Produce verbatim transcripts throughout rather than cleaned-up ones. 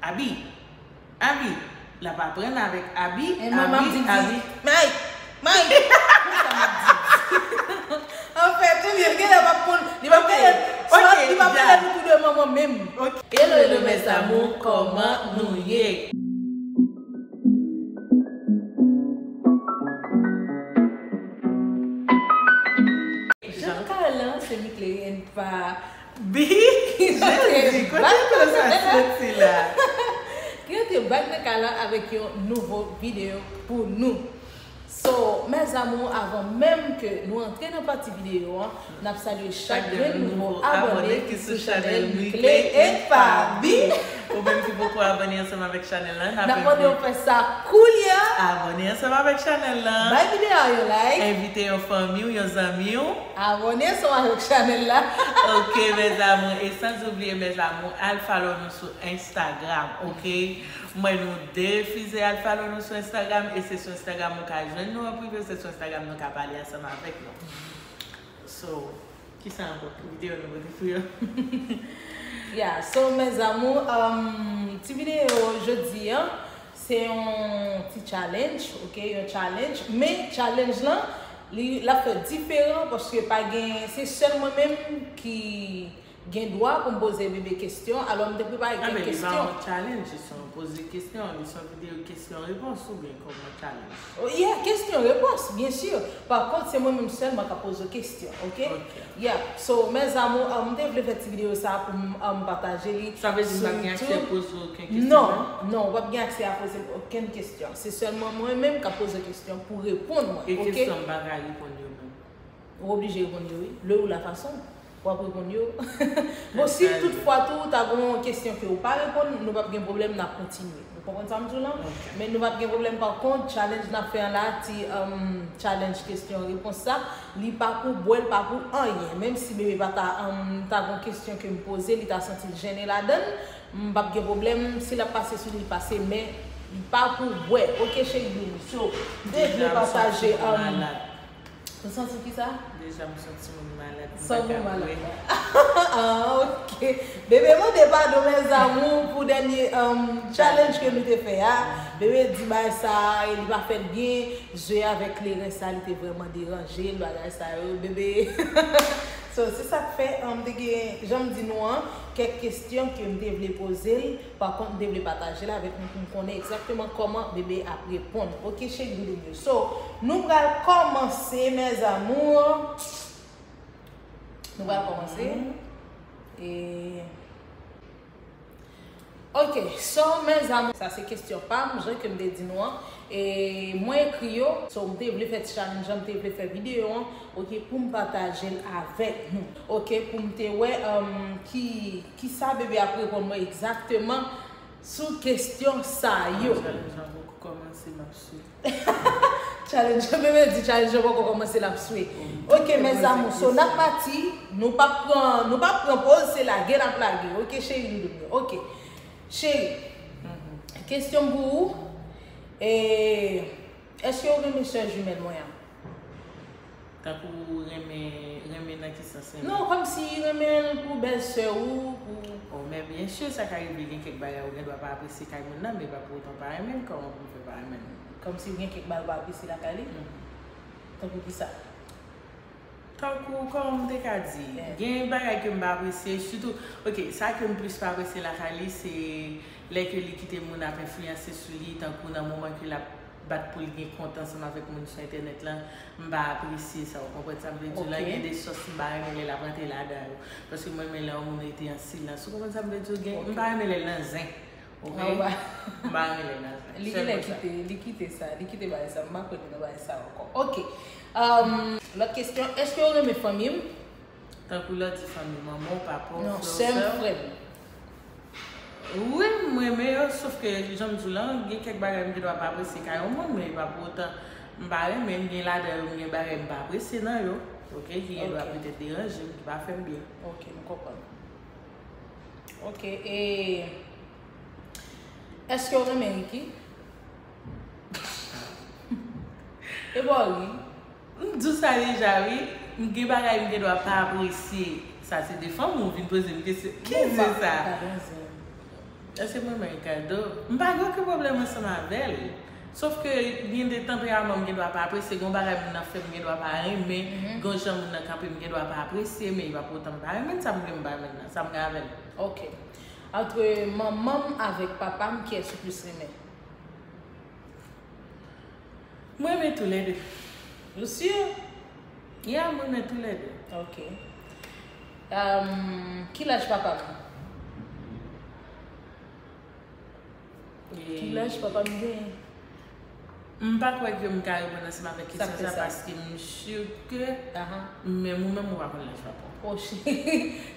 Abi. Abi. L ap aprann avèk Abi. E mwen, m ap di, Abi. Mike! Mike! Konsa m ap di. Anfèt, ou byen, genlè m ap konn. Li p ap genlè. Li p ap genlè nou tou de manman menm. Hello, hello, mes amours, kòman nou ye? Jan ka lan se Mickley and Faby. Jezi, kote pran sa soti la? Ki antre bak nan kay la avèk yon nouvo videyo pou nou. So, mes amours, avan menm ke nou antre nan pati videyo an, n ap salye chak grenn nouvo abòne ki sou chanèl Mickley and Faby. Ou menm ki poko abòne ansanm avèk chanèl la, n ap mande w fè sa koulye a. Abòne ansanm avèk chanèl la. Bay videyo a yon like. Envite yon fanmi w, yon zanmi w. Abòne ansanm avèk chanèl la. Ok, mes amours, e sans oublier, mes amours, al follow nou sou Instagram, ok? Mwen, nou defize al follow nou sou Instagram, e se sou Instagram ou ka jwenn nou an prive, se sou Instagram nou ka pale ansanm avèk nou. So, kisa ankò ki videyo nou pote pou yo? Yeah, so, mes amours, um, ti videyo jodi an, se yon ti challenge, ok, yon challenge, men challenge lan, li, l ap fè diferan paske pa gen, se sèl mwen menm ki gen dwa pou m poze bebe kesyon, alò m te prepare kèk kesyon. Ah, men li pa yon challenge, se yon poze kesyon, li se yon videyo kesyon repons oubyen kòman challenge? Oh, yeah, kesyon repons, byen si. Pa kont, se mwen menm sèlman k ap poze w kesyon, ok? Ok. Yeah, so, mes amours, um, m te vle fè ti videyo sa pou m, um, pataje li. Sa vle di m p ap gen aksè poze w okenn kesyon? Non, non, w p ap gen aksè a poze m okenn kesyon. Se sèlman mwen menm k ap poze kesyon pou reponn mwen, ok? E kesyon m pa ka reponn yo menm? Ou oblije reponn yo, wi. Le ou la fason, w ap reponn yo. Bon, si toutfwa tou, ta gen yon kesyon ke ou pa reponn, nou p ap gen pwoblèm, n ap kontinye. Ou konprann sa m di w lan? Ok. Men nou p ap gen pwoblèm, pa kont, challenge n ap fè an la, ti, um, challenge kesyon repons sa, li pa pou bwè, li pa pou anyen. Menm si bebe pa ta, um, ta gen yon kesyon ke m poze, li ta santi l jennen ladan l, m p ap gen pwoblèm, si l ap pase sou li, li pase, men li pa pou bwè. Ok, cheri doudou. So, m te vle pataje, um, Ou santi kisa? Deja m santi moun malad. San moun malad. Ah, ok. Bebe mande padon, mes amours, pou dènye, um, challenge ke nou te fè a. Bebe di bagay sa, li pa fè l byen. Jwe avèk kleren sa, li te vrèman deranje l, bagay sa yo. Bebe. So, se sa k fè, um, m te gen, jan m di nou an, kèk kesyon ke m te vle poze l. Pa kont, m te vle pataje l avèk nou pou m konnen egzakteman kòman bebe ap reponn. Ok, cheri doudou m yo. So, nou pral kòmanse, mes amours. Nou pral kòmanse. E, ok, so, mes amours, sa se kesyon pa m, jan ke m te di nou an. E mwen ekri yo, so, m te vle fè ti challenge an, m te vle fè videyo an, ok, pou m pataje l avèk nou. Ok, pou m te wè, um, ki, kisa bebe ap reponn mwen egzakteman. Sou kesyon sa yo. Challenge lan poko kòmanse, m ap swe. Challenge, bebe di challenge lan poko kòmanse, l ap swe. Ok, mes amours, so n ap pati, nou p ap pran, nou p ap pran poz, se lage n ap lage. Ok, cheri doudou m yo. Ok. Cheri, kesyon m pou ou, e, èske ou renmen sè jimèl mwen an? Tankou renmen, renmen nan ki sans renmen? Non, kòmsi renmen l pou bèlsè ou, pou... Oh, men byen si, sa ka rive gen kèk bagay ou gen dwa pa apresye kay moun nan, men pa pou otan pa renmen l, kòman pou m fè pa renmen l? Kòmsi gen kèk bagay ou pa apresye lakay li? Mhm. Tankou kisa? Tankou, kòman m te ka di? Gen bagay ke m pa apresye, sitou, ok, sa ke m plis pa apresye lakay li, se lè ke li kite moun ap enfliyanse sou li, tankou nan moman ke l ap bat pou l gen kont ansanm avèk moun sou entènèt lan, m pa apresye sa, ou konprann sa m vle di w lan, gen de sòs m pa renmen lè l ap rantre ladan yo, paske m renmen lè yon moun rete an silans, ou konprann sa m vle di w, gen, m pa renmen lè l nan zen, ok? M pa renmen lè l nan zen, li genlè kite, li kite sa, li kite bagay sa, m pa kwè li nan bagay sa ankò. Ok. Lòt kesyon, èske w renmen fanmi w? Tankou lè w di fanmi, manman w, papa w, frè w, sè w. Non, sè m, frè m. Wi, m renmen yo, sof ke, jan m di w lan, gen kèk bagay m gen dwa pa apresye kay yon moun, men e pa pou otan m pa renmen l, gen ladan yo, gen bagay m pa apresye nan yo, ok, ki gen dwa petèt deranje m, ki pa fè m byen. Ok, m konprann. Ok, e èske w renmen Ricky? E bò wi. M di w sa deja wi, m gen bagay m gen dwa pa apresye. Sa se de fanm ou vin poze m kesyon. Ki zen sa? Èske mwen renmen kado? M pa gen okenn pwoblèm ansanm avè l. Sof ke gen de tanperaman m gen dwa pa apresye, gen yon bagay moun nan fè m gen dwa pa renmen, gen yon jan moun nan kanpe m gen dwa pa apresye, men e pa pou otan m pa renmen l, sa m vle m pa renmen l nan, sa m gen avè l. Ok. Antre manman m avèk papa m, kiyès ou plis renmen? Mwen renmen toulède. Ou si? Yeah, mwen renmen toulède. Ok. Um, ki laj papa m? Ki laj papa m genyen? M pa kwè ke m ka reponn ansanm avèk kesyon sa paske m si ke menm ou menm ou pa konn laj papa w. Oh, che,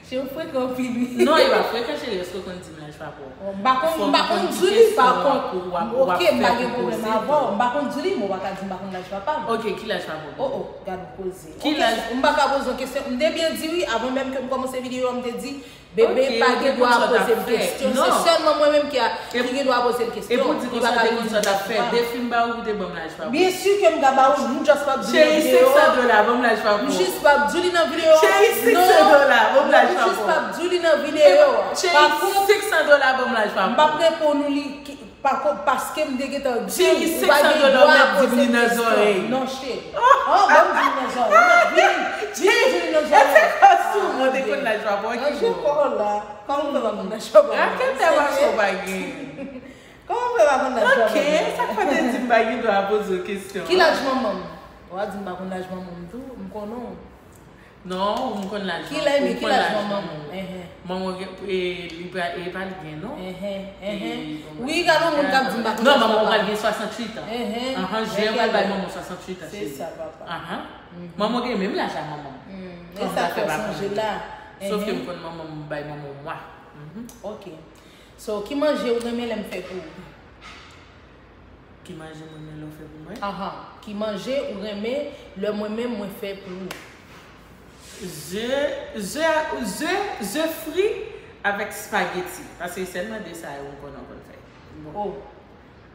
che ou frekan anpil wi. Non, e pa frekan cheri, èske w konn di m laj papa w? M pa konn, m pa konn di li pa kont. Ok, m pa gen pwoblèm avè w. M pa konn di li, men w pa ka di m pa konn laj papa m. Ok, ki laj papa w? Oh, oh, gad ou koze. Ki laj? M pa ka poze yon kesyon. M te byen di wi, avan menm ke m kòmanse videyo a, m te di, Bebe pa gen dwa poze m kesyon. Se sèlman mwen menm ki a, ki gen dwa poze l kesyon. Epi w di konsa w te konn sa w t ap fè. Defi m ba ou pou w te ban m laj pa pou. Byen si ke m ka ba ou, m just p ap di li nan videyo a. Cheri, senk san dola, ban m laj pa pou. M just p ap di li nan videyo a. Cheri, senk san dola, ban m laj pa pou. M just p ap di li nan videyo a. Cheri, senk san dola, ban m laj pa pou. M p ap reponn ou li. Pa ko, paske m te gentan di w, ou pa gen dwa poze m kesyon. Non, cheri. Oh, ban m di l nan zòrèy. Vini, vini di li nan zòrèy. Anje kò la. Kòman m fè pa konn laj pa pou? Raket tèl mache w pa gen. Kòman m fè pa konn laj pa pou? Ok, sa k fè w te di m pa gen dwa poze w kesyon? Ki laj manman m? W a di m pa konn laj manman m tou, m konnen w. Non, ou m konn laj manman. Ki laj, ki laj manman w? Manman w gen, e, li pa, e pa li gen non. Wi, gade yon moun k ap di m pa konn laj papa. Non, manman w pral gen swasanntuit an. Anhan, jen pral bay manman w swasanntuit an, cheri. Se sa, papa. Anhan. Manman w gen menm laj a manman m. E sa k fè w sonje la. Sof ke m konn manman m, m bay manman w mwa. Ok. So, ki manje ou renmen lè m fè pou ou? Ki manje mwen renmen lè w fè pou mwen? Aha. Ki manje ou renmen lè mwen menm mwen fè pou ou? Ze, ze, ze, ze fri avèk spageti. Paske se sèlman de sa yo m konnen w konn fè. Bon. Oh.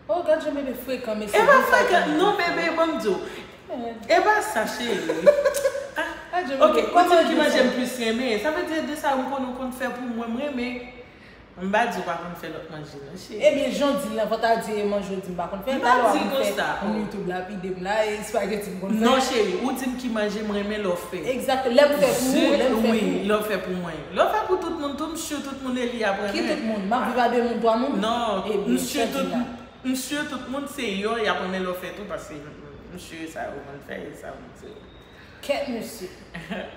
Oh, gad jan bebe frekan, mesye. E pa frekan, non, bebe, ban m di w. E pa sa, cheri. Ah, ok, ou di m ki manje m plis renmen. Sa vle di de sa yo m konnen w konn fè pou mwen, m renmen. M pa di w pa konn fè lòt manje non, cheri. Ebyen, jan w di l lan, fò w ta di e manje w di m pa konn fè. M pa di konsa. Talè w ap fè yon YouTube lapide m la, e spageti m konn fè. Non, cheri, ou di m ki manje m renmen lè w fè. Exact, lè m fè pou ou, lè m fè pou ou. Wi, lè w fè pou mwen. Lè w fè pou tout moun tou, m sure tout moun e li y ap renmen. Ki tout moun? M ap viv a de moun, twa moun? Non, m sure tout, m sure tout moun se yo y ap renmen lè w fè tou, paske m sure sa yo konn fè, e sa yo se. Kèt mesye.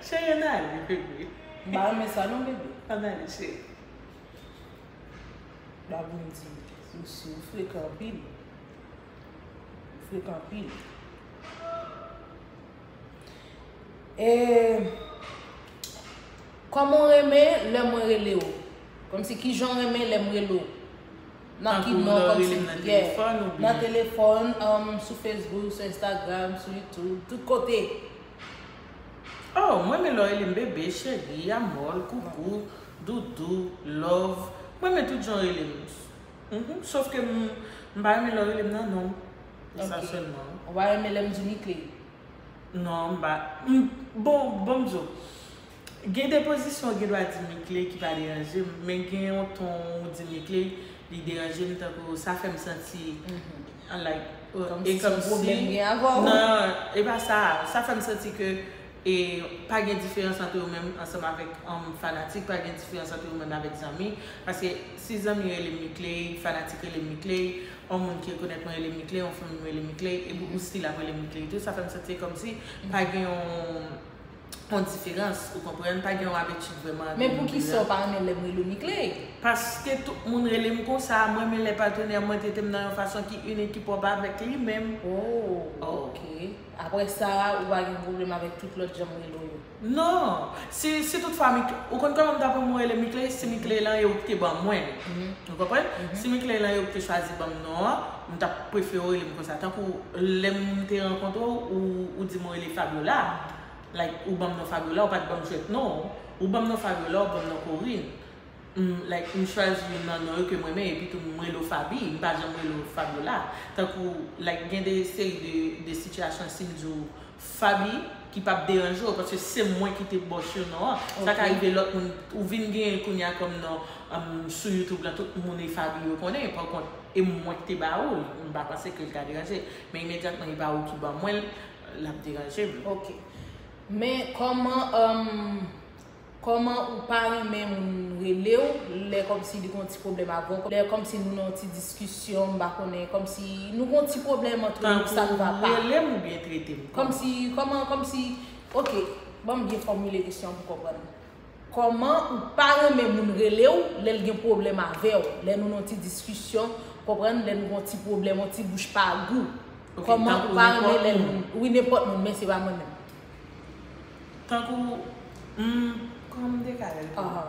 Cheri, ann ale, bebe. M pa renmen sa non, bebe. Ann ale, cheri. Baboundi, ou si ou frekan anpil. Ou frekan anpil. E kòman w renmen lè mwen rele w? Kòmsi kijan w renmen lè m rele w? Nan ki non, kòmsi, yeah. Nan telefòn, um, sou Facebook, sou Instagram, sou YouTube, tout kote. Oh, mwen renmen lè w rele m bebe, cheri, amor, koukou, doudou, love. Mwen renmen tout jan w rele m. Mhm. Sof ke m, m pa renmen lè w rele m nan non m. Se sa sèlman. Ou pa renmen lè m di w Mickley? Non, m pa. M, bon, bon, m di w. Gen de pozisyon w gen dwa di Mickley ki pa deranje m, men gen yon ton ou di Mickley, li deranje m, tankou sa fè m santi, like, e kòmsi, non, e pa sa, sa fè m santi ke e pa gen diferans ant ou menm ansanm avèk, um, fanatik, pa gen diferans ant ou menm avèk zanmi, paske si zanmi rele m Mickley, fanatik rele m Mickley, yon moun ki rekonèt mwen rele m Mickley, yon fanmi m rele m Mickley, epi ou still ap rele m Mickley tou, sa fè m santi kòmsi pa gen yon yon diferans, ou konprann? Pa gen yon abitid vrèman ant nou de la. Men poukisa w pa renmen lè m rele w Mickley? Paske tout moun rele m konsa, mwen renmen lè patnè mwen trete m nan yon fason ki inik, ki pwòp avèk li menm. Oh, ok. Apre sa, ou pa gen pwoblèm avèk tout lòt jan m rele w yo? Non. Si, si tout fwa Mic-, ou konn kòman m t ap renmen w rele m Mickley? Si Mickley lan e ou ki te ban mwen. Ou konprann? Si Mickley lan e ou ki te chwazi ban m non an, m t ap prefere w rele m konsa. Tankou lè m te rankontre w, ou, ou di m w rele Fabiola. Like, ou ban m non Fabiola, ou pa t ban m jwèt non. Ou ban m non Fabiola, ou ban m non Corinne. M, like, m chwazi youn nan non yo ke m renmen, epi tou m rele w Faby, m pa janm rele w Fabiola. Tankou, like, gen de seri de, de sitiyasyon, si m di w Faby, ki p ap deranje w, paske se mwen ki te ba w non an. Sa ka rive lòt moun, ou vin genyen l kounye a kòm non, um, sou YouTube la, tout moun e Faby yo konnen, pa kont, e mwen ki te ba ou l, m pa panse ke l ka deranje. Men imedyatman e pa ou ki ban mwen l, l ap deranje m. Ok. Men kòman, um, kòman ou pa renmen moun rele w, lè kòmsi li gon ti pwoblèm avè w, lè kòmsi nou nan yon ti diskisyon, m pa konnen, kòmsi nou gon ti pwoblèm antre nou, sa n pa pa. Tankou rele m oubyen trete m? Kòmsi, kòman, kòmsi, ok, ban m byen fòmile kesyon an pou konprann. Kòman ou pa renmen moun rele w lè l gen pwoblèm avè w, lè nou nan yon ti diskisyon, konprann, lè nou gon ti pwoblèm, yon ti bouch pa gou? Ok, kòman ou pa renmen lè moun, wi, nenpòt moun, men se pa mwen menm. Tankou, hmm, kòman m te ka rele l? Aha.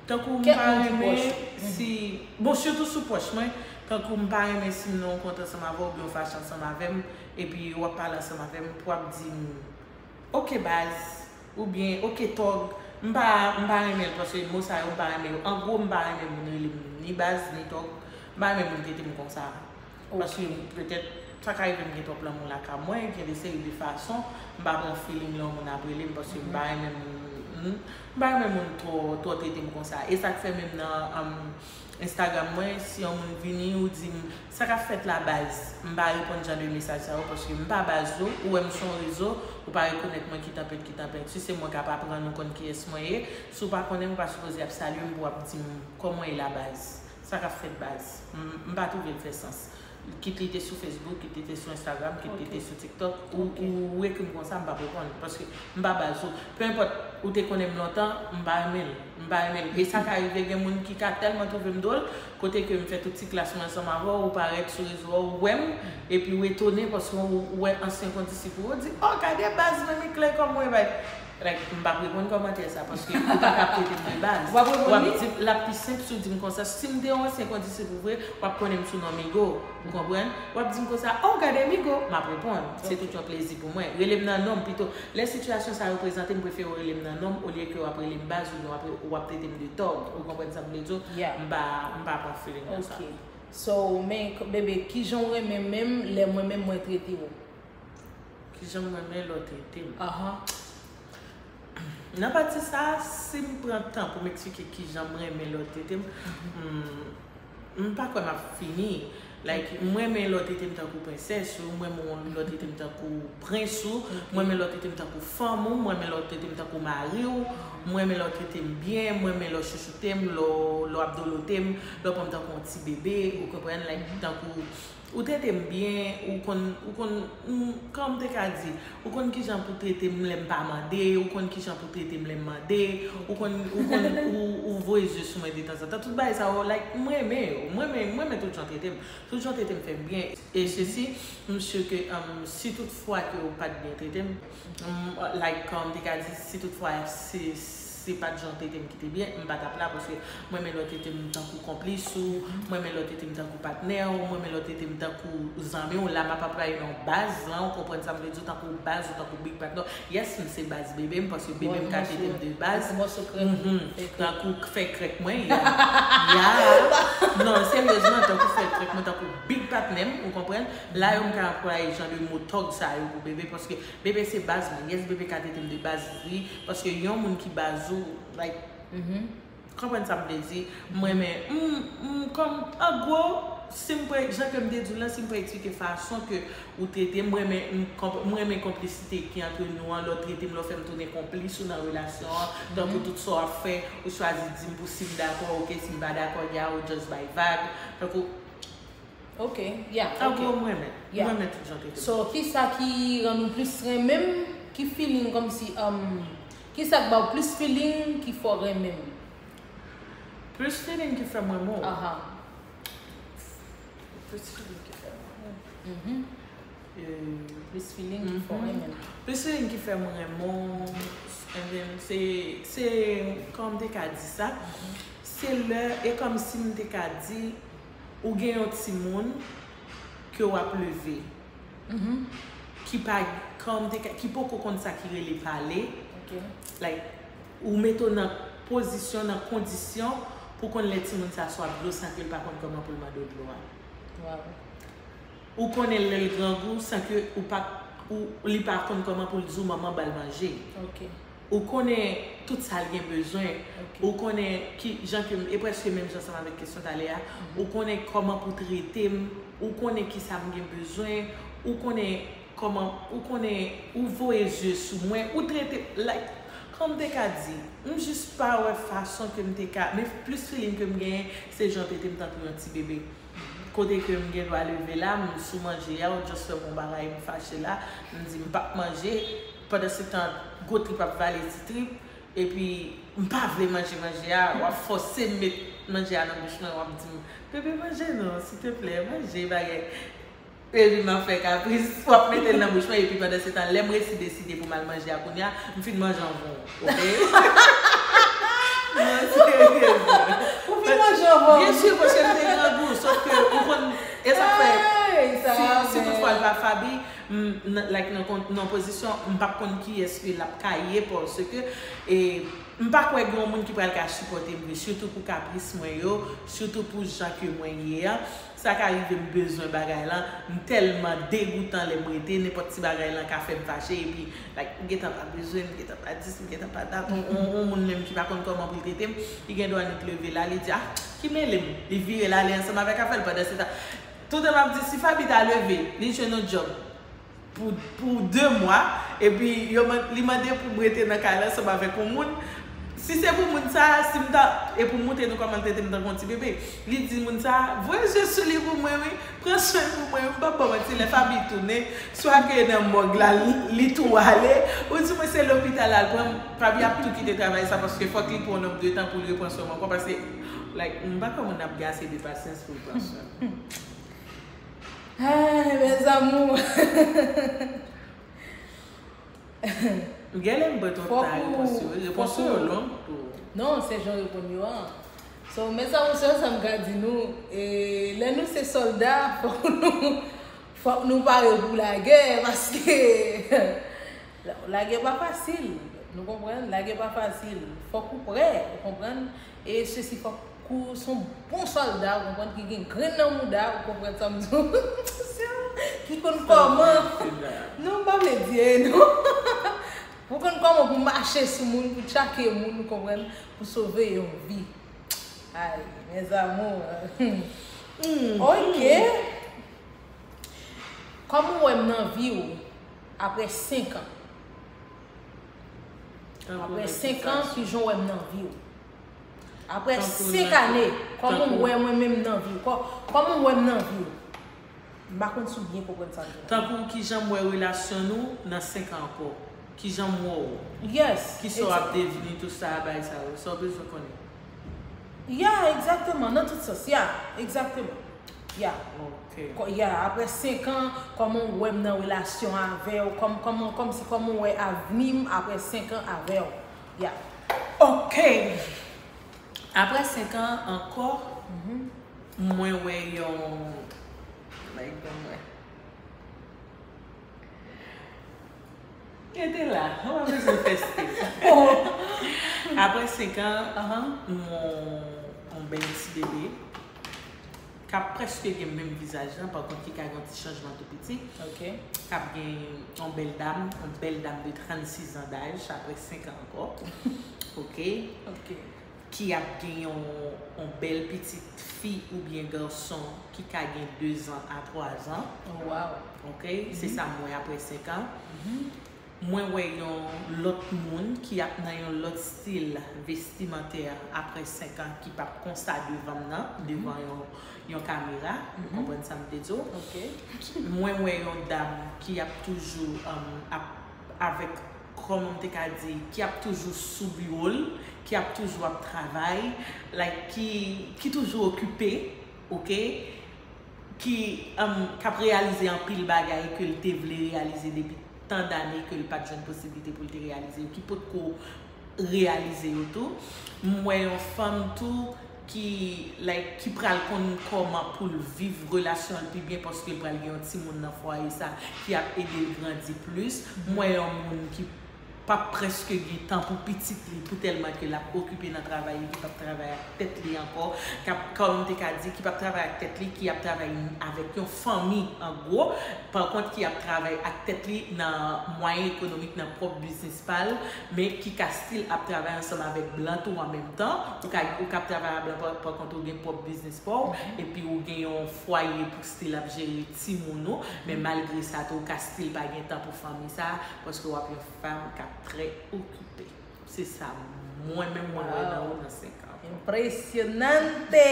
Tankou m pa renmen si, bon, sitou sou pwòch mwen, tankou m pa renmen si m nan yon kont ansanm avè w oubyen w fache ansanm avè m, epi w ap pale ansanm avè m, pou w ap di m, ok baz, oubyen ok tòg. M pa, m pa renmen l, paske mo sa yo m pa renmen yo. An gwo, m pa renmen moun rele m ni baz, ni tòg. M pa renmen moun trete m konsa. Paske petèt, sa ka rive m gen twòp lanmou lakay mwen, gen de seri de fason, m pa pran feeling lè yon moun ap rele m, paske m pa renmen moun, m pa renmen moun twò, twò trete m konsa. E sa k fè menm nan, um, Instagram mwen, si yon moun vini, ou di m, "Sa k ap fèt la, baz?" M pa reponn jan de mesaj sa yo, paske m pa baz ou, ou wè m sou yon rezo, ou pa rekonèt mwen, ki tanpèt, ki tanpèt. Si se mwen k ap aprann ou konn kiyès mwen ye, si w pa konnen m, ou pa sipoze ap salye m pou w ap di m, "Kòman w ye la, baz?" Sa k ap fèt, baz? M, m pa twouve l fè sans. Kit li te sou Facebook, kit li te sou Instagram, kit li te sou TikTok, ou, ou ekri m konsa, m p ap reponn, paske m pa baz ou. Peu importe, ou te konnen m lontan, m pa renmen l. M pa renmen l. E sa ka rive gen moun ki ka tèlman twouve m dwòl, kote ke m fè tout ti klas mwen ansanm avè w, ou parèt sou rezo a, ou wè m, epi w etone paske w, ou wè ansyen kondisip ou, ou di, "Oh, gade baz mwen, Mickley, kòman w ye, baz?" Like, m p ap reponn kòmantè sa, paske ou pa ka ap trete m de baz. W ap reponn li? W ap di, l ap pi senp si w di m konsa. Si m te yon ansyen kondisip ou vre, w ap konnen m sou non Migo. Ou konprann? W ap di m konsa, "Oh, gade Migo." M ap reponn. Se tout yon plezi pou mwen. Rele m nan non m pito. Lè sitiyasyon sa yo prezante, m prefere w rele m nan non m olye ke w ap rele m baz oubyen w ap, w ap trete m de tòg. Ou konprann sa m vle di w? Yeah. M pa, m pa pran feeling nan sa. Ok. So, men, k-, bebe, kijan w renmen menm lè mwen menm mwen trete w? Kijan m renmen lè w trete m? Aha. Nan pati sa, si m pran tan pou m eksplike kijan m renmen lè w trete m, m, m pa kwè m ap fini. Like, m renmen lè w trete m tankou prensès ou, m renmen lè w trete m tankou prens ou, m renmen lè w trete m tankou fanm ou, m renmen lè w trete m tankou mari w, m renmen lè w trete m byen, m renmen lè w chouchoute m, lè w, lè w ap dolote m, lè w pran m tankou yon ti bebe, ou konprann, like, tankou ou trete m byen, ou konn, ou konn, m, kòman m te ka di, ou konn kijan pou trete m lè m pa mande, ou konn kijan pou trete m lè m mande, ou konn, ou konn, ou, ou voye zye sou mwen detanzantan. Tout bagay sa yo, like, m renmen yo, m renmen, m renmen tout jan w trete m. Tout jan w trete m fè m byen. E sesi, m si ke, um, si tout fwa ke ou pa t byen trete m, um, like, kòman m te ka di, si tout fwa se, se pa t jan w trete m ki te byen, m pa t ap la, paske m renmen lè w trete m tankou konplis ou, m renmen lè w trete m tankou patnè w, m renmen lè w trete m tankou zanmi w. La, m ap ap rayi nan baz lan, ou konprann sa m vle di w, tankou baz ou, tankou big partner. Yes, m se baz bebe m, paske bebe m ka trete m de baz. Tankou fè krèk mwen, ya. Ya. Non, seryezman, tankou fè krèk mwen, tankou big patnè m, ou konprann? La yo m ka anplwaye jan de mo tòg sa yo pou bebe, paske bebe se baz mwen. Yes, bebe ka trete m de baz, wi, paske yon moun ki baz ou, like, konprann sa m vle di? M renmen, m, m, kòm, an gwo, si m pran, jan ke m te di w lan, si m pran eksplike fason ke ou trete m, m renmen, m konp-, m renmen konplisite ki antre nou an, lè w trete m, lè w fè m tounen konplis ou nan relasyon an, tankou tout sa w ap fè, ou chwazi di m pou si m dakò, ok, si m pa dakò, ya, ou just bay vag, tankou Ok, yeah, ok. An gwo, m renmen. Yeah. M renmen tout jan w trete m. So, kisa ki rann ou plis renmen m? Ki feeling kòmsi, um, kisa k ba w plis feeling ki fè w renmen m? Plis feeling ki fè m renmen w? Aha. Plis feeling ki fè m renmen w. Mhm. Euh, plis feeling ki fè w renmen m. Plis feeling ki fè m renmen w, and then, se, se, kòman m te ka di sa? Mhm. Se lè, e kòmsi m te ka di, ou gen yon timoun ke w ap leve, ki pa, kòm te ka, ki poko konn sa ki rele pale. Ok. Like, ou mete w nan pozisyon, nan kondisyon pou konn lè timoun sa swa ap dlo san ke l pa konn kòman pou l mande w dlo a. Wow. Ou konnen lè l grangou san ke ou pa ou, li pa konn kòman pou l di w manman ba l manje. Ok. Ou konnen tout sa l gen bezwen. Ok. Ou konnen ki jan ke m, e prèske menm jan ansanm avèk kesyon talè a. Ou konnen kòman pou trete m. Ou konnen ki sa m gen bezwen. Ou konnen kòman, ou konnen, ou voye zye sou mwen. Ou trete, like, kòm m te ka di, m jis pa wè fason ke m te ka, men plis feeling ke m genyen, se jan w trete m tankou yon ti bebe. Kote ke m gen dwa leve la, m sou manje a, ou just fè m yon bagay, m fache la, m di m p ap manje, pandan se tan gwo trip ap vale ti trip, epi m pa vle manje manje a, w ap fòse m met manje a nan bouch mwen, w ap di m, bebe manje non, silteplè, manje bagay. Epi m ap fè kapris, w ap mete l nan bouch mwen, epi pandan se tan, lè m resi deside pou m al manje a kounye a, m fin manje anvan w, ok? Non, seryezman. Ou fin manje anvan. Byen si, paske m te grangou, sòf ke ou konn, e sa k fè, Ay, sa si, a, si toutfwa l pa Faby, m, nan, like, nan, kon- nan pozisyon, m p ap konn kiyès ke l ap ka ye, paske, e, m pa kwè gen yon moun ki pral ka sipòte m vre, sitou pou kapris mwen yo, sitou pou jan ke mwen ye a. Sa ka rive m bezwen bagay lan, m tèlman degoutan lè m rete, nenpòt ti bagay lan ka fè m fache, epi, like, m gentan pa bezwen, m gentan pa di, m gentan pa dat, on, on, on moun menm ki pa konn kòman pou l trete m, li gen dwa nèk leve la, li di, ah, ki mele m? Li vire l ale ansanm avèk afè l, pandan se tan, toutan m ap di, si Faby ta leve, li jwenn yon djòb pou, pou de mwa, epi yo, man- li mande pou m rete nan kay la ansanm avèk yon moun. Si se pou moun sa, si m ta, e pou m montre nou kòman l trete m tankou yon ti bebe. Li di moun sa, voye zye sou li pou mwen, wi. Pran swen pou mwen, wi. M p ap ba w manti, lè Faby tounen, swa ke nan mòg la, li, li tou ale, ou di mwen se lopital al pran m, Faby ap tou kite travay sa, paske fòk li pran yon nonb de tan pou l repran swen mwen ankò, paske, like, m pa kwè moun ap gen ase de pasyans pou l pran swen. Ay, mes amours. Genlè m bwè twòp ta repons yo. Repons yo long tou. Non, se jan reponn yo an. So, mes amours, se sa m ka di nou, e, lè nou se sòlda, fòk nou, fòk nou pare pou lagè, paske lagè pa fasil. Nou konprann? Lagè pa fasil. Fòk ou prè, ou konprann? E sesi fòk ou se yon bon sòlda, ou konprann, ki gen grenn nan mouda, ou konprann sa m di w? Ki konn kòman. Non, m pa vle di, non. Ou konn kòman pou mache sou moun, pou tchake moun, ou konprann, pou sove yon vi. Ay, mes amours. Ok. Kòman w wè m nan vi w apre senk an? Apre senk an, ki jan w wè m nan vi w? Apre senk ane, kòman w wè mwen menm nan vi w? Kò- Kòman w wè m nan vi w? M pa konn si w byen konprann sa m di. Tankou kijan m wè relasyon nou nan senk an ankò? Kijan m wè w? Yes. Kisa w ap devni, tout sa, bagay sa yo? Sa w bezwen konnen? Ya, egzakteman, nan tout sans, ya, egzakteman. Ya. Ok. Kò- Ya, apre senk an, kòman w wè m nan relasyon avè w? Kòm, kòman, kòmsi kòman w wè avni m apre senk an avè w? Ya. Ok. Apre senk an ankò, mwen wè yon, like, ban mwen. Rete la, ou pa bezwen fè stil. Apre senk an, m wè yon, yon bèl ti bebe k ap prèske gen menm vizaj lan, pa kont ki ka gen yon ti chanjman tou piti. Ok. K ap gen yon bèl dam, yon bèl dam de trannsis an daj, apre senk an ankò. Ok. Ok. Ki ap gen yon, yon bèl pitit fi oubyen gason ki ka gen de zan a twa zan. Oh, wow. Ok, se sa m wè apre senk an. Mwen wè yon lòt moun ki ap nan yon lòt stil vestimantè apre senk an ki p ap konsa devan m nan, devan yon, yon kamera. Ou konprann sa m te di w? Ok. Mwen wè yon dam ki ap toujou, um, ap, avèk, kòman m te ka di, ki ap toujou sou biwo l, ki ap toujou ap travay, like, ki, ki toujou okipe, ok? Ki, um, k ap reyalize anpil bagay ke l te vle reyalize depi tan dane ke l pa t jwenn posiblite pou l te reyalize yo, ki potko reyalize yo tou. M wè yon fanm tou ki, like, ki pral konn kòman pou l viv relasyon l pi byen paske l pral gen yon timoun nan fwaye sa ki ap ede l grandi plis. M wè yon moun ki p ap prèske gen tan pou pitit li, pou tèlman ke l ap okipe nan travay li, ki p ap travay ak tèt li ankò, k ap, kòm m te ka di, ki p ap travay ak tèt li, ki ap travay avèk yon fanmi, an gwo, pa kont, ki ap travay ak tèt li nan mwayen ekonomik, nan pwòp biznis pa l, men ki ka still ap travay ansanm avèk blan tou an menm tan, ou ka, ou ka ap travay ak blan, pa, pa kont, ou gen pwòp biznis pa w, epi ou gen yon fwaye pou still ap jere timoun ou, men malgre sa tou, ou ka still pa gen tan pou fanmi sa, paske w ap yon fanm k ap trè okipe. Se sa mwen menm mwen wè nan ou nan senk an. Impresionante!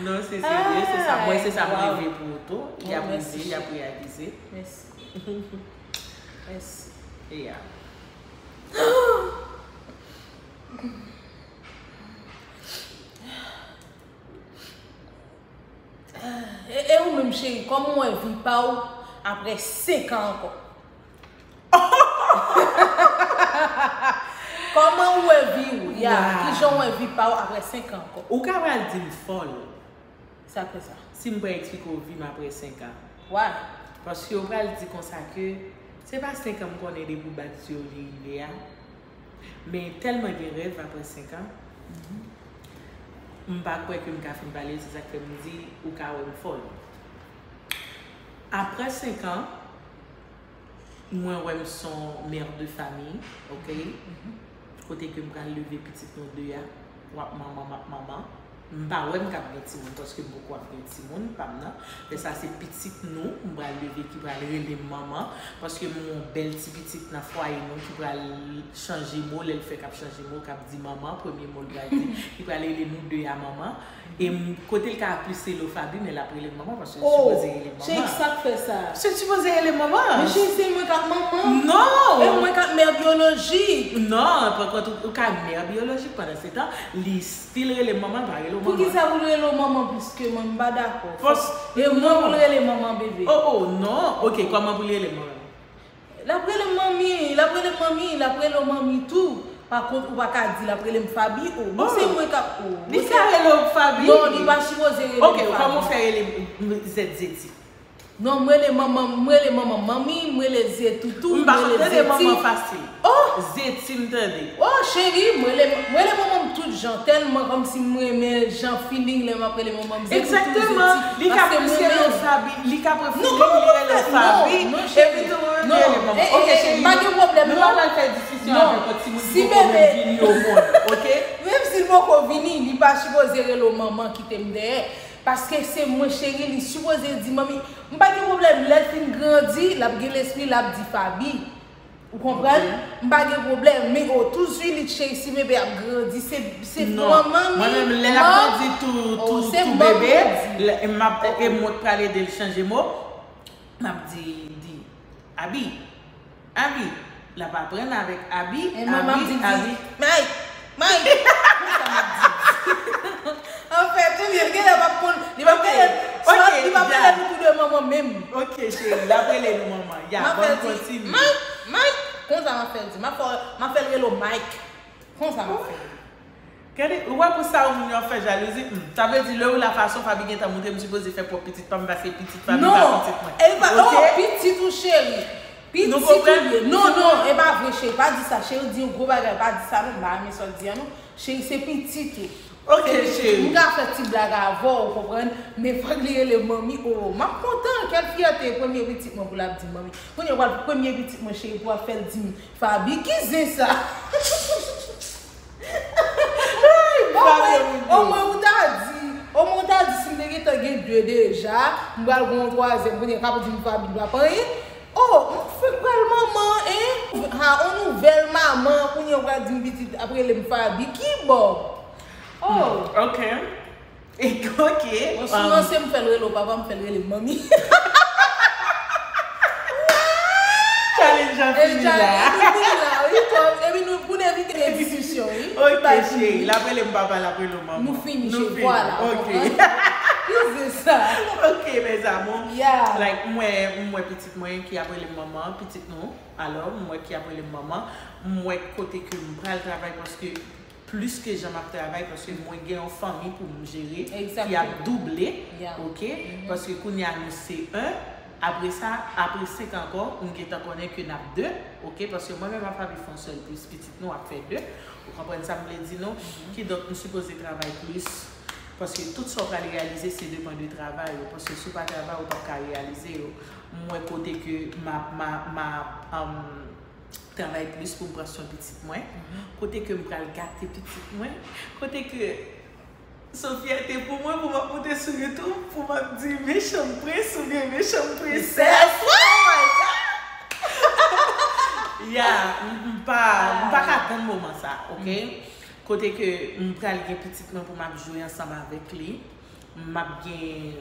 Non, se serye, se sa mwen, se sa mwen reve pou ou tou. Y ap rive, y ap reyalize. Mèsi. Mèsi. Yeah. E, e ou menm, cheri, kòman w wè vi pa w apre senk an ankò? Kòman w wè vi w? Ya, kijan w wè vi pa w apre senk an ankò? Ou ka pral di m fòl. Sa k fè sa? Si m pral eksplike w vi m apre senk an. Why? Paske w pral di konsa ke se pa senk an m konnen depi w bat zye w li rive a. Men tèlman gen rèv apre senk an, m pa kwè ke m ka fin pale, se sa k fè m di ou ka wè m fòl. Apre senk an, mwen wè m s on mère de famille, ok? Kote ke m pral leve pitit nou de a, w ap manman, m ap manman. M pa wè m k ap gen timoun, paske m poko ap gen timoun pa m nan. Lè sa se pitit nou, m pral leve ki pral rele m manman, paske m yon bèl ti pitit nan fwaye nou ki pral chanje mo, lè l fèk ap chanje mo, k ap di manman, premye mo l pral di, ki pral rele nou de a manman. E m, kote l ka plis rele w Faby, men l ap rele m manman, paske l sipoze rele m manman. Cheri, sa k fè sa? Se sipoze rele manman. Men cheri, se mwen k ap manman. Non! E mwen k ap mè byolojik. Non, pa kont, ou, ou ka mè byolojik pandan se tan, li still rele m manman, l pa rele w manman. Poukisa pou l rele w manman plis ke mwen? M pa dakò. Fòs, e mwen pou l rele manman, bebe. Oh, oh, non. Ok, kòman pou l rele m manman? L ap rele m manmi, l ap rele m manmi, l ap rele w manmi tou. Pa kont, ou pa ka di l ap rele m Faby, oh. Bon, se mwen k ap, oh. Li ka rele w Faby? Non, li pa sipoze rele m Faby. Ok, kòman w fè rele m Z Z? Non, m rele manman, m rele manman manmi, m rele Zye toutou, m rele Zeti. Oh! Zeti, m tande. Oh, cheri, m rele, m rele manman m tout jan, tèlman kòmsi m renmen jan feeling lè m ap rele manman m Zeti toutou, Zeti. Egzakteman. Li ka plis rele w Faby, li ka pran feeling, li rele w Faby, epi tou mwen menm li rele manman. Ok, cheri, m pa gen pwoblèm, non. Nou pa pral fè diskisyon avèk yon timoun ki poko menm vini o mond, ok? Menm si l poko vini, li pa sipoze rele w manman, kite m dèyè. Paske se mwen cheri, li sipoze di manmi. M pa gen pwoblèm, lè l fin grandi, l ap gen lespri, l ap di Faby. Ou konprann? M pa gen pwoblèm, men o, tou zwilit cheri, si bebe ap grandi, se, se manman li. Non, mwen menm, lè l ap grandi tou, tou, tou bebe, lè, m ap, e mwen k pral ede l chanje mo, m ap di, di, Abi. Abi, l ap aprann avèk Abi, Abi, Abi. Mike, Mike, konsa m ap di. Anfèt, wi, li genlè p ap konn, li p ap genlè, li p ap rele nou tou de manman menm. Ok, cheri, l ap rele nou manman. Ya, bon, kontini. Mike, Mike, konsa m ap fè l di. M ap fè, m ap fè l rele w Mike. Konsa m ap fè l. Gade, ou wè pou sa ou moun yo ap fè jalouzi? Hmm. Sa vle di, lè ou la fason Faby gentan montre m sipoze fè pwòp pitit pa m, paske pitit Faby pa pitit mwen. Non, e pa, oh, pitit ou cheri. Pitit ou ye. Non, non, e pa vre cheri, pa di sa, cheri, ou di yon gwo bagay, pa di sa non, m pa renmen sa w di a non. Cheri, se pitit ou. Ok, cheri. M ka fè ti blag avè w, ou konprann, men fòk li rele manmi, oh, m ap kontan, kèl fyète, premye pitit mwen pou l ap di manmi. Kounye a w pral premye pitit mwen cheri, pou w ap fè l di m, Faby, ki zen sa? Omwen, omwen ou ta di, omwen ou ta di si m te gentan gen de deja, m pral gen yon twazyèm, kounye a k ap di m Faby pa anyen. Oh, m fèk pral manman, en? Ha, on nouvèl manman, kounye a w pral di m pitit ap rele m Faby, ki bò? Oh. Ok. Ok. Bon, souvan se m fè l rele w papa, m fè l rele m manmi. Challenge lan fini la. Challenge lan fini la, wi, kòm, epi nou, pou n evite gen diskisyon, wi. Ok, cheri, l ap rele m papa, l ap rele w manman. Nou fini, cheri, vwala, ou konprann? Ki zen sa? Ok, mes amours. Yeah. Like, mwen, mwen pitit mwen ki ap rele m manman, pitit nou, alò, mwen ki ap rele m manman, mwen kote ke m pral travay paske plis ke jan m ap travay, paske mwen gen yon fanmi pou m jere ki ap double, ok? Paske kounye a nou se en, Apre sa, apre senk an ankò, m gentan konnen ke n ap de, oke, paske mwen menm ak Faby fè yon sèl plis, pitit nou ap fè de. Ou konprann sa m vle di nou? Kidonk, m sipoze travay plis, paske tout sa w pral reyalize, se depann de travay ou, paske si w pa travay, ou p ap ka reyalize yo. M wè kote ke m ap, m ap, m ap, um, travay plis pou m pran swen pitit mwen, kote ke m pral gate pitit mwen, kote ke se yon fyète pou mwen pou m ap monte sou YouTube, pou m ap di mechan prens oubyen mechan prensès. Oh my God! Ya, m, m pa, m pa ka tann moman sa, oke? Kote ke m pral gen pitit mwen pou m ap jwe ansanm avèk li. M ap gen,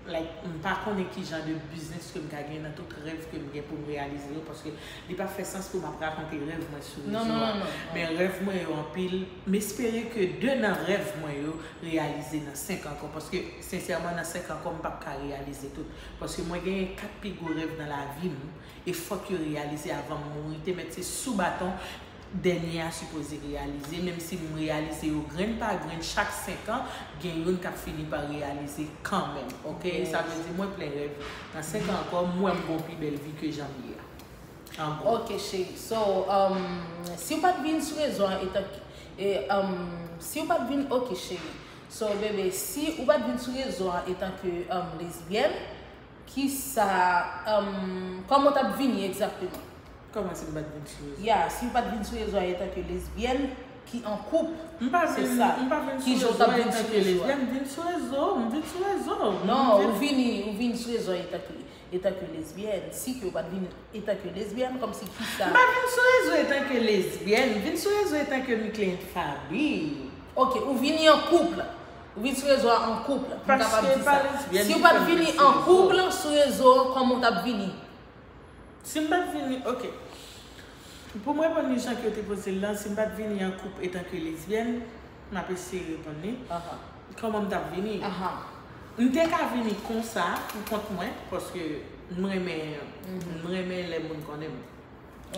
like, m pa konnen ki jan de biznis ke m ka gen nan tout rèv ke m gen pou m reyalize yo, paske li pa fè sans pou m ap rakonte rèv mwen sou rezo a. Men rèv mwen yo anpil. M espere ke de nan rèv mwen yo reyalize nan senk an ankò, paske sensèman nan senk an ankò m p ap ka reyalize tout. Paske mwen genyen kat pi gwo rèv nan lavi m, e fòk yo reyalize avan m mouri. Te mèt se sou baton dènye a sipoze reyalize, menm si m reyalize yo grenn pa grenn chak senk an, gen youn k ap fini pa reyalize kanmenm, oke? Sa vle di mwen plen rèv. Nan senk an ankò, m wè m gon pi bèl vi ke jan m ye a. An gwo. Ok, cheri. So, um, si w pa t vin sou rezo an etan ke, e, um, si w pa t vin, ok, cheri. So, bebe, si ou pa t vin sou rezo an etan ke, um, lesbyèn, kisa, um, kòman w t ap vini egzakteman? Kòman si m pa t vin sou rezo? Ya, si w pa t vin sou rezo an etan ke lesbyèn ki an koup, m pa se vin, sa. M pa vin sou rezo an etan ke lesbyèn, m vin sou rezo, m vin sou rezo. Non, ou vini, ou vin sou rezo an etan ke, etan ke lesbyèn. Si ke ou pa t vin etan ke lesbyèn, kòmsi kisa? M pa vin sou rezo etan ke lesbyèn, m vin sou rezo etan ke mi kliyant Faby. Ok, ou vini an koup. Ou vin sou rezo a an koup. M kapab di sa. Si ou pa t vini an koup sou rezo, kòman w t ap vini? Si m pa t vini, ok. Pou m reponn li jan ke w te poze l lan, si m pa t vini an koup etan ke lesbyèn, m ap eseye reponn li. Kòman m t ap vini? M te ka vini konsa, pou kont mwen, paske m renmen, m renmen lè moun konnen m.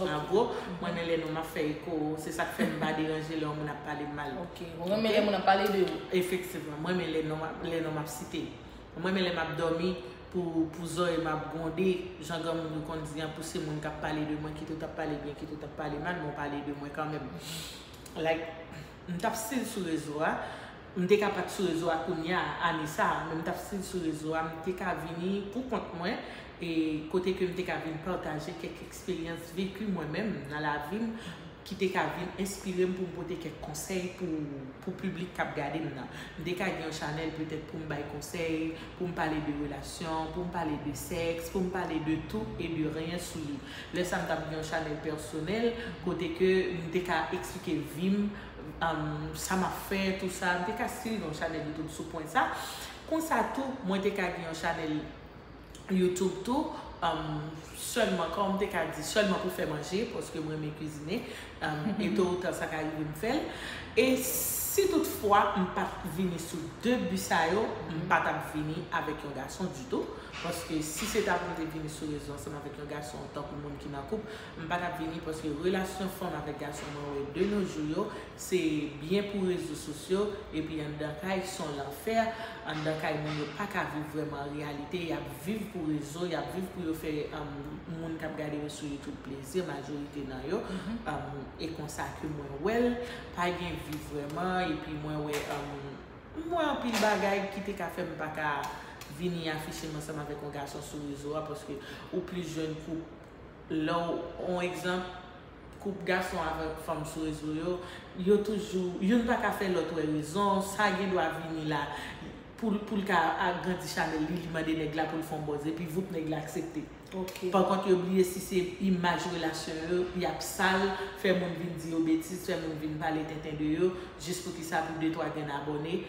An gwo, m renmen lè non m ap fè eko, se sa k fè m pa deranje lè yon moun ap pale m mal. Ok, ou renmen lè moun ap pale de ou? Efektivman, m renmen lè non m ap, lè non m ap site. M renmen lè m ap dòmi, pou, pou zòrèy m ap gwonde, jan granmoun yo konn di an, pou se moun k ap pale de mwen, kit ou t ap pale byen, kit ou t ap pale mal, men w pale de mwen kanmenm. Like, m t ap still sou rezo a, m te ka pa t sou rezo a kounye a, ane sa a, men m t ap still sou rezo a, m te ka vini pou kont mwen, e kote ke m te ka vin pataje kèk eksperyans veki mwen menm nan lavi m, ki te ka vin enspire m pou m pote kèk konsèy pou, pou piblik k ap gade m nan. M te ka gen yon chanèl petèt pou m bay konsèy, pou m pale de relasyon, pou m pale de sèks, pou m pale de tout e de ryen sou li. Lè sa a, m t ap gen yon chanèl pèsonèl, kote ke m te ka eksplike vi m, um, sa m ap fè, tou sa. M te ka still gen yon chanèl YouTube sou pwen sa. Konsa tou, mwen te ka gen yon chanèl YouTube tou, um, sèlman, kòm m te ka di, sèlman pou fè manje, paske m renmen kwizine, um, e to ou ta sa ka rive m fè l. E si toutfwa m pa t vini sou de bi sa yo, m pa t ap vini avèk yon gason ditou, paske si se ta pou m te vini sou rezo ansanm avèk yon gason antankou moun ki nan koup, m pa t ap vini, paske relasyon fanm avèk gason mwen wè de nos jours yo, se byen pou rezo sosyo, epi anndan kay se yon lanfè, anndan kay moun yo pa ka viv vrèman an reyalite, y ap viv pou rezo, y ap viv pou yo fè, um, moun k ap gade yo sou YouTube plezi, majorite nan yo, um, e konsa ke mwen wè l, pa gen vi vrèman, epi mwen wè, um, m wè anpil bagay ki te ka fè m pa ka vini afiche m ansanm avèk yon gason sou rezo a, paske ou plis jwenn koup lè w, on egzanp, koup gason avèk fanm sou rezo yo, yo toujou, youn pa ka fè lòt wè rezon, sa gen dwa vini la, pou l, pou l ka agrandi chanèl li, li mande nèg la pou l fè yon buzz, epi voup nèg la aksepte. Ok. Pa kont, yo bliye si se imaj relasyon yo, y ap sal, fè moun vin di yo betiz, fè moun vin pale tenten de yo, jis poukisa pou de twa grenn abòne,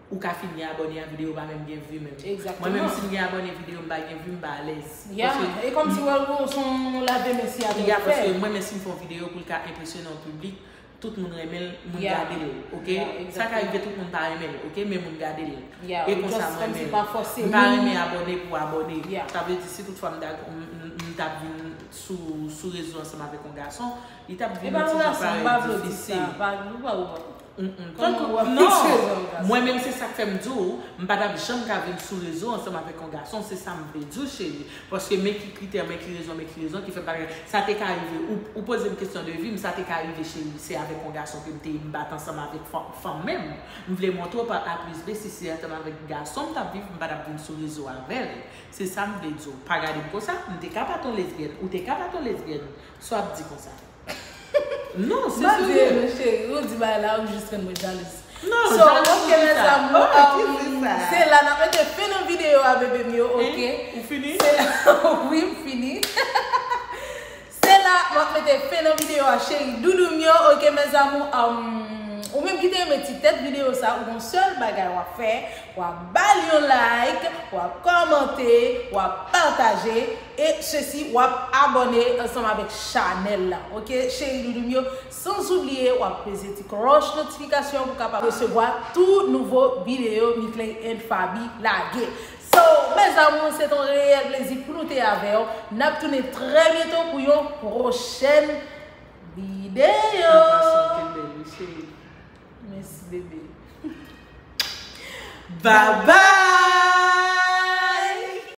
ou ka fin gen abòne a, videyo pa menm gen vi menm. Egzakteman. Mwen menm, si m gen abòne, videyo m pa gen vi, m pa alèz. Ya, e kòmsi wè l se yon lave men siyate ou fè. Ya, paske mwen menm, si m fè yon videyo pou l ka enpresyone yon piblik, tout moun renmen l, moun gade l, ok? Ya, egzakteman. Sa ka rive tout moun pa renmen l, ok? Men moun gade l. Ya, e konsa mwen menm. M pa renmen abòne pou abòne. Ya. Sa vle di, si toutfwa m ta, m, m, m t ap vin sou, sou rezo ansanm avèk yon gason, li t ap vin yon ti jan parèt difisil. E pa yon gason, m pa vle w di sa. Pa, ou pa, ou pa. Mm, mm. Kòman w ap vin sou rezo ak yon gason? Mwen menm, se sa k fè m di w, m pa t ap janm ka vin sou rezo ansanm avèk yon gason, se sa m vle di w, cheri. Paske men ki kritè, men ki rezon, men ki rezon ki fè m pa ka, sa te ka rive, ou, ou poze m kesyon de vi m, sa te ka rive, cheri, se avèk yon gason ke m te ye, m pa t ansanm avèk fanm, fanm menm. M vle montre w pa A plis B, si se ansanm avèk gason m t ap viv, m pa t ap vin sou rezo avè l. Se sa m vle di w. Pa gade m konsa, m te ka pa t yon lesbyèn, ou te ka pa t yon lesbyèn. Sa w ap di konsa? Non, se serye. Mwen di, cheri, ou di bagay la, ou jis rann mwen jalouz. Non, so, jalouz ok, pou kisa? Mezanmi, um, se la n ap mete fen nan videyo a, bebe m yo, ok? Ou fini? Se la, wi, m fini. Se la, m ap mete fen nan videyo a, cheri doudou m yo, ok, mezanmi, um, ou menm ki te renmen ti tèt videyo sa, ou gon sèl bagay w ap fè, w ap ba l yon like, w ap kòmante, w ap pataje, e sesi, w ap abòne ansanm avèk chanèl la, ok, cheri doudou m yo, sans oubliye, w ap peze ti klòch notifikasyon pou kapab resevwa tou nouvo videyo Mickley and Faby lage. So, mes amours, se t on reyèl plezi pou nou te avè w. N ap tounen trè byento pou yon pwochèn videyo. Mèsi, bebe. Bye bye!